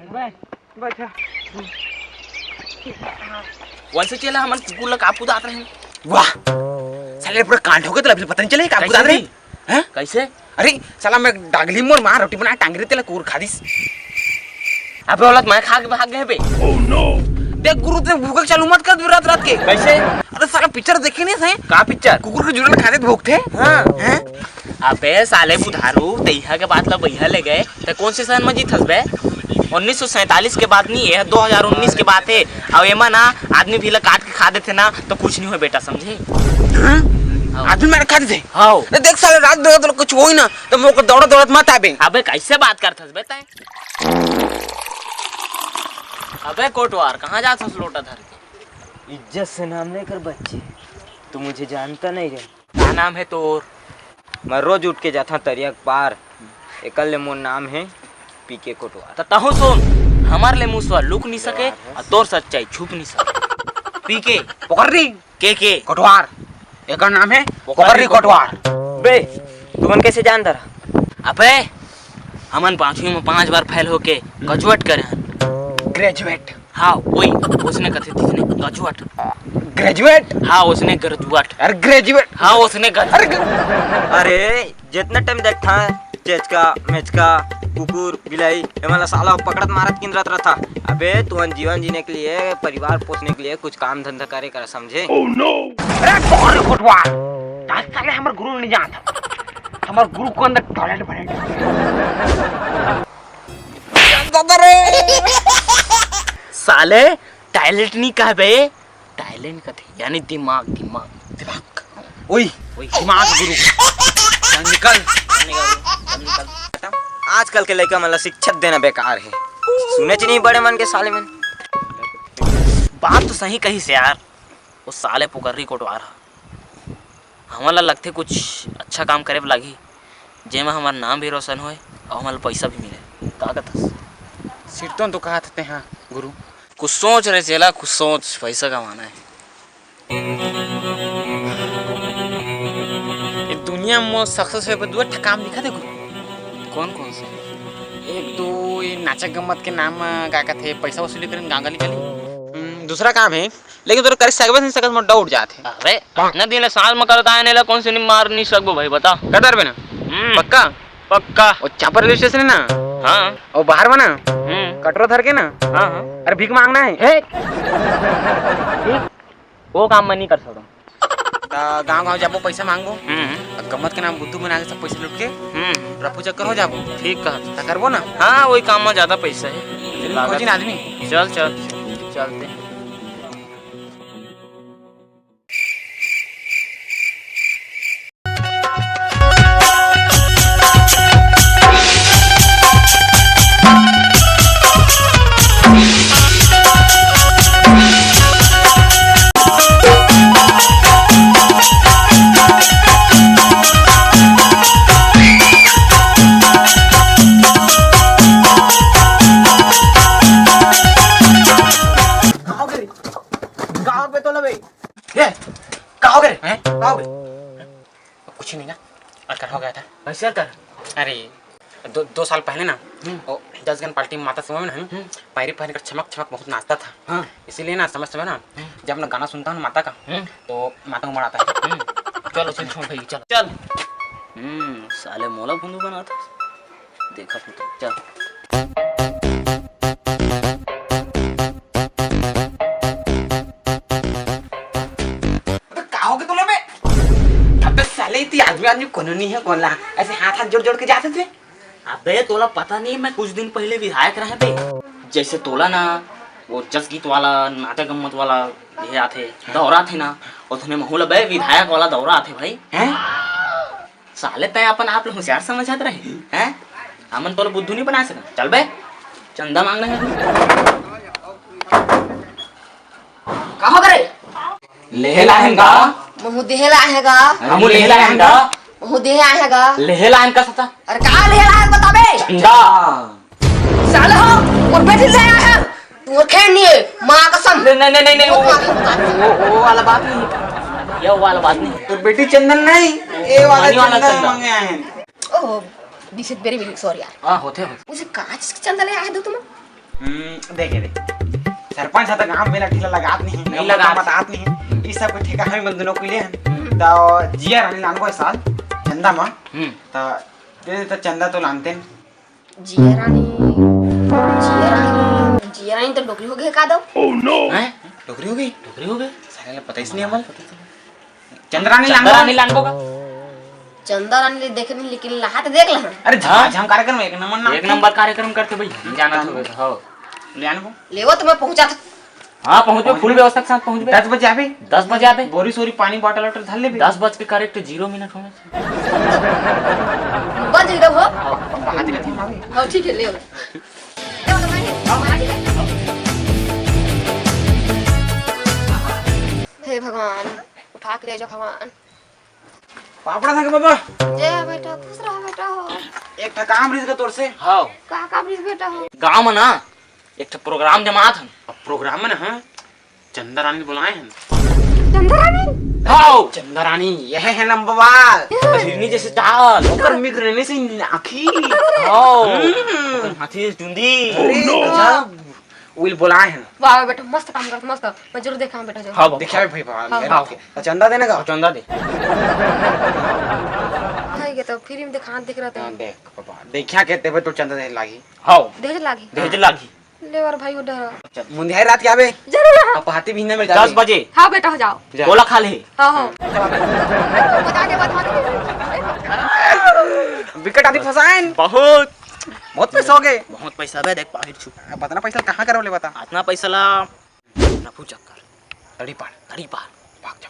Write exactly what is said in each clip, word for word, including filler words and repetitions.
बैठा। वैसे चला, हमन कुकुर ला काबू दात रहे। वाह, साले पूरा कांड हो गया, तो अभी पता नहीं चले काबू कैसे दात रहे। भी? हैं? कैसे? अरे साला, मैं डागली मोर माँ रोटी बना टांगरी तेला कुकुर खा दिस। अबे औलाद, मैं खा के भाग गए बे। देख गुरु, ते भूखे चालू मत कर रात रात के। कैसे? अरे साला, पिक्चर देखे नहीं सही? का पिक्चर? कुकुर के जुड़ल खाते भूखते। हाँ। हैं? अबे साले बुधारू, तैहा के बात ला बइहा ले गए, ते कौन से सन में जीत हस बे? उन्नीस सौ सैंतालीस के बात नहीं है, दो हज़ार उन्नीस के बात है। अब एमा ना आदमी भी ला काट के खा देते ना, तो कुछ नहीं हो बेटा, समझे? हाँ? हाँ। आदमी मार खा देते? हाँ। अरे देख साले, रात दौड़ा तो कुछ होई ना, तो मैं ओकर दौड़ा दौड़त मत आबे। अबे कैसे बात करत हस बे तैं? अबे कोटवार, कहाँ जात हस लोटा धर के? इज्जत से नाम लेकर बच्चे, तू मुझे जानता नहीं रे। का नाम है तोर? मैं रोज उठ के जाथा तरिया के पार, एकर ले मोर नाम है पीके कोटवार। त तहूँ सुन, हमर ले मुसवा लुक नहीं सके, कोटवार है। और तोर सच्चाई छुप नहीं सके। पीके। पोकर्री। के के। कोटवार। एकर नाम है पोकर्री कोटवार। बे, तुमन कैसे जान दरा? अबे, हमन पांचवी में पांच बार फेल होके ग्रेजुएट करे हन। ग्रेजुएट। हाँ, वही, उसने कथे तीसने ग्रेजुएट। ग्रेजुएट? हाँ, उसने ग्रेजुएट। अरे ग्रेजुएट। हाँ, उसने ग्रेजुएट। अरे ग- अरे, जितना टाइम देखता है, चेचका, मेचका, कुकुर, बिलाई, ये वाला साला पकड़त मारत किंदरत रहता। अबे, तुमन जीवन जीने के लिए, परिवार पोसने के लिए कुछ काम धंधा करे करा, समझे? अरे, बहुत कोटवार। आज साले हमर गुरु नहीं जानता। हमर गुरु को अंदर टॉयलेट बने। साले, टॉयलेट नहीं कहबे, टैलेंट कथे, यानी दिमाग, दिमाग। दिमाग। ओई, ओई। दिमाग गुरु। चल निकल। चल निकल, चल निकल। आजकल के लइका मन ला शिक्षा देना बेकार है। सुने च नहीं बड़े मन के साले मन। बात तो सही कहिस यार, वो साले पुकर्री कोटवार ह। हमन ला लगथे कुछ अच्छा काम करे बर लागही, जेमा हमर नाम भी रोशन होय अउ हमन ला पइसा भी मिले। का कथस? सिरतोन तो कहत हते, हाँ गुरु। कुछ सोच रे चेला, कुछ सोच, पइसा कमाना है। ये दुनिया में सक्सेस होए बर दू ठा काम दिखा दे गुरु। कौन कौन से? एक तो ये नाचा गम्मत के नाम म का कथे, पइसा वसूली करन गाँव गली गली। हम्म, दूसरा काम है, लेकिन तोर कर सकबे नहीं सकत, मोर डाउट जात है। अबे, इतना दिन ले साल में करत आए, नेला कौन से नहीं मार नहीं सकबो भाई, बता। कर डरबे ना? हम्म। पक्का? पक्का। वो चापर रेलवे स्टेशन है ना? हाँ। वो बाहर बना? हम्म। कटोरा धर के ना? हाँ, हाँ। अरे भीख मांगना है। हे। वो काम मैं नहीं कर सकता। त गाँव गाँव जाबो, पइसा मांगबो। हम्म। अउ गम्मत के नाम बुद्धू बना के सब पइसा लूट के हम्म। रफू चक्कर हो जाबो। ठीक कहा। त करबो ना? हाँ, वही काम में ज्यादा पइसा है। चल, खोजी ना आदमी। चल, चल, चलते हैं। गाँव के, गाँव पे तो लबे। ए, का हो गे रे? हैं? का हो गे? कुछ नहीं ना। और कर हो गया था। कैसे कर? अरे, दो, दो साल पहले ना, हम्म। वो दस गन पार्टी में माता समय में ना, हम्म। पैरी पहन कर छमक छमक बहुत नाचता था। हाँ। इसीलिए ना समय समय ना, हम्म। जब ना गाना सुनता हूँ ना माता का, हम्म। तो माता उमड़ आता है। हम्म। चलो, चल छोड़ भाई, चल। चल। हम्म, साले मोला भुंदू बनाता। देखा तू तो, चल। अबे का हो गे तोला बे? अबे साले, इतनी आदमी, आदमी कोनो नहीं है, कोन ला ऐसे हाथ, हाथ जोड़ जोड़ के जाते थे। अबे तोला पता नहीं, मैं कुछ दिन पहले विधायक रहे बे। जैसे तोला ना वो जस गीत वाला, नाटक गम्मत वाला ये आथे, दौरा थे ना, उसने महू ला बे विधायक वाला दौरा आथे भाई। हैं? साले तैं अपन आप ल होशियार समझत रहे, हैं? हमन तोला बुद्धू नहीं बना सकन। चल बे, चंदा मांगना है। का हो गे रे? लेहे लाहेन गा। महू देहे लाहे गा। हमू लेहे लाहेन गा। महू देहे आहे गा। लेहे लाहेन का सता? अरे का लेहे लाहे बताबे? चंदा। साले हो, मोर बेटी ले आया है। तू खेल नहीं है, माँ कसम। नहीं, नहीं, नहीं, नहीं, नहीं, वो, वो, वो वाला बात नहीं है। ये वाला बात नहीं है। तो बेटी चंदन नहीं, ये वाला पानी वाला चंदन चंदन। मांगे आए हैं। ओह, this is very, very sorry यार। हाँ, होते, होते। मुझे कहाँ चीज के चंदा ले आए दो तुम? हम्म, देखे दे। सरपंच ह त गांव मेला ठेला लगात नहीं, नहीं लगात। बतात नहीं। हम्म। ई सब के ठेका हमें मन दोनों के लिए हन। हम्म। त जिया रानी लानबो ए साल चंदा मा। हम्म। त दे दे त चंदा तो लानते न। जिया रानी, जिया रानी, जिया रानी तो डोकरी हो गई का दो? हैं? डोकरी हो गई? डोकरी हो गई? साले ला पता ही नहीं हमल। चंद्रानी चंद्रानी लानबो। लानबो का? चंद्रानी ले देखे नहीं, लेकिन लहा तो देख लहा। अरे हाँ? झाम कार्यक्रम एक नंबर ना। एक नंबर कार्यक्रम करते भाई, हम जानत होबे तो, हाँ। ले आनबो। लेवो तो मैं पहुंचा था। हाँ, पहुंचबे, फुल व्यवस्था के साथ पहुंचबे। दस बजे आबे। दस बजे आबे। बोरी सोरी पानी बॉटल वॉटल धर लेबे। दस बज के करेक्ट जीरो मिनट होना चाहिए। बज एकदम हो। बाहर दिला थी भाभी। हाँ, ठीक है, ले आओ। हे भगवान, उठा के ले जाओ भगवान। पापड़ा था के बाबा। जय बेटा, खुश रहो बेटा हो। एक ठा काम रिस के तोर से। हाँ। का काम रिस बेटा हो? गांव में ना एक ठो प्रोग्राम जमात हन। अब प्रोग्राम में ना, हाँ, चंदा रानी बुलाए हन। चंदा रानी? हाँ। चंदा रानी, यह है नंबर वन। हिरनी जैसे चाल। ओकर मिग रहने से आँखी। हाँ। हम्म। ओकर हाथी से चुंदी। अरे, गजब। उइल बुलाए हन। वाह बेटा, मस्त काम करत, मस्त। मैं जरूर देखा बेटा, जरूर। हाँ, बाबा। देखा भाई, भगवान, हाँ। ये हाँ। रखे। तो चंदा देने का? चंदा दे। भाई, ये तो फ्री में देखा, देख रहे थे। हाँ, देख, बाबा। देखा के तेबे तो चंदा देने लागी। हाँ। दहेज लागी। दहेज लागी। ले और भाई, वो डर। चल, मुंदिहाई रात के आबे। जरूर, हाँ। अब पहाती बिहने में दस जाबे। बजे। हाँ बेटा, हो जाओ। जा। गोला खा ले। हाँ, हाँ। बता के, बता के। विकट आदि फंसाएन। बहुत। बहुत पैसा हो गए। बहुत पैसा बे, देख पाहिर छु। अब बतना पैसा कहाँ करो ले बता। इतना पैसा ला नफू चक्कर। तड़ी पार। तड़ी पार। भाग जा।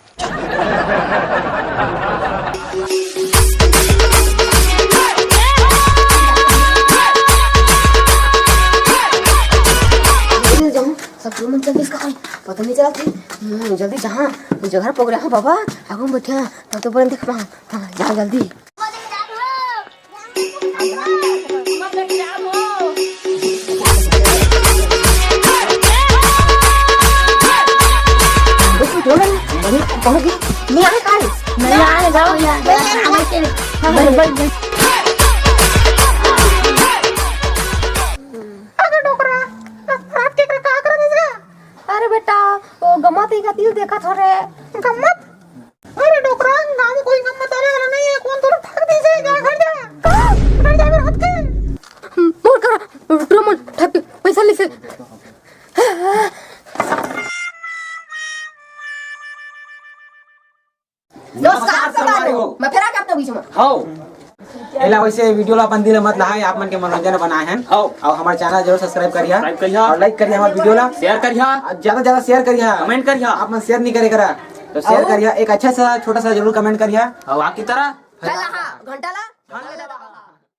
जल्दी जाऊं, सब लोग मन जल्दी इसका खाई, पता नहीं चला थी। हम्म, जल्दी जहाँ, वो जगह प्रोग्राम है बाबा, आगू में बैठे हैं, तब तो बरन देख पा। हाँ, जा जल्दी। अरे डोकरा, रात के का करत हस गा? अरे बेटा, वो गम्मत ही का तिल देखत हो रे। गम्मत? अरे डोकरा, गाँव में कोई गम्मत आवे वाला नहीं है, कौन तोर ठग दीसे, जा घर जा। का? घर जा, मेरे हाथ के। मोर करा, ड्रम ठग के पैसा लीसे। नमस्कार संगवारी हो। मैं फेर आ गया आपके बीच में। हाँ। एला वैसे वीडियो ला अपन दिल मत लहाय, आप मन के मनोरंजन बनाए हैं। हाँ। और हमारे चैनल जरूर सब्सक्राइब करिया। सब्सक्राइब करिया। और लाइक करिया हमारे वीडियो ला। शेयर करिया। और ज्यादा ज्यादा शेयर करिया। कमेंट करिया। आप मन शेयर नहीं करे करा, तो शेयर और करिया। एक अच्छा सा छोटा सा जरूर कमेंट करिया। और आपकी तरह। घंटा ला।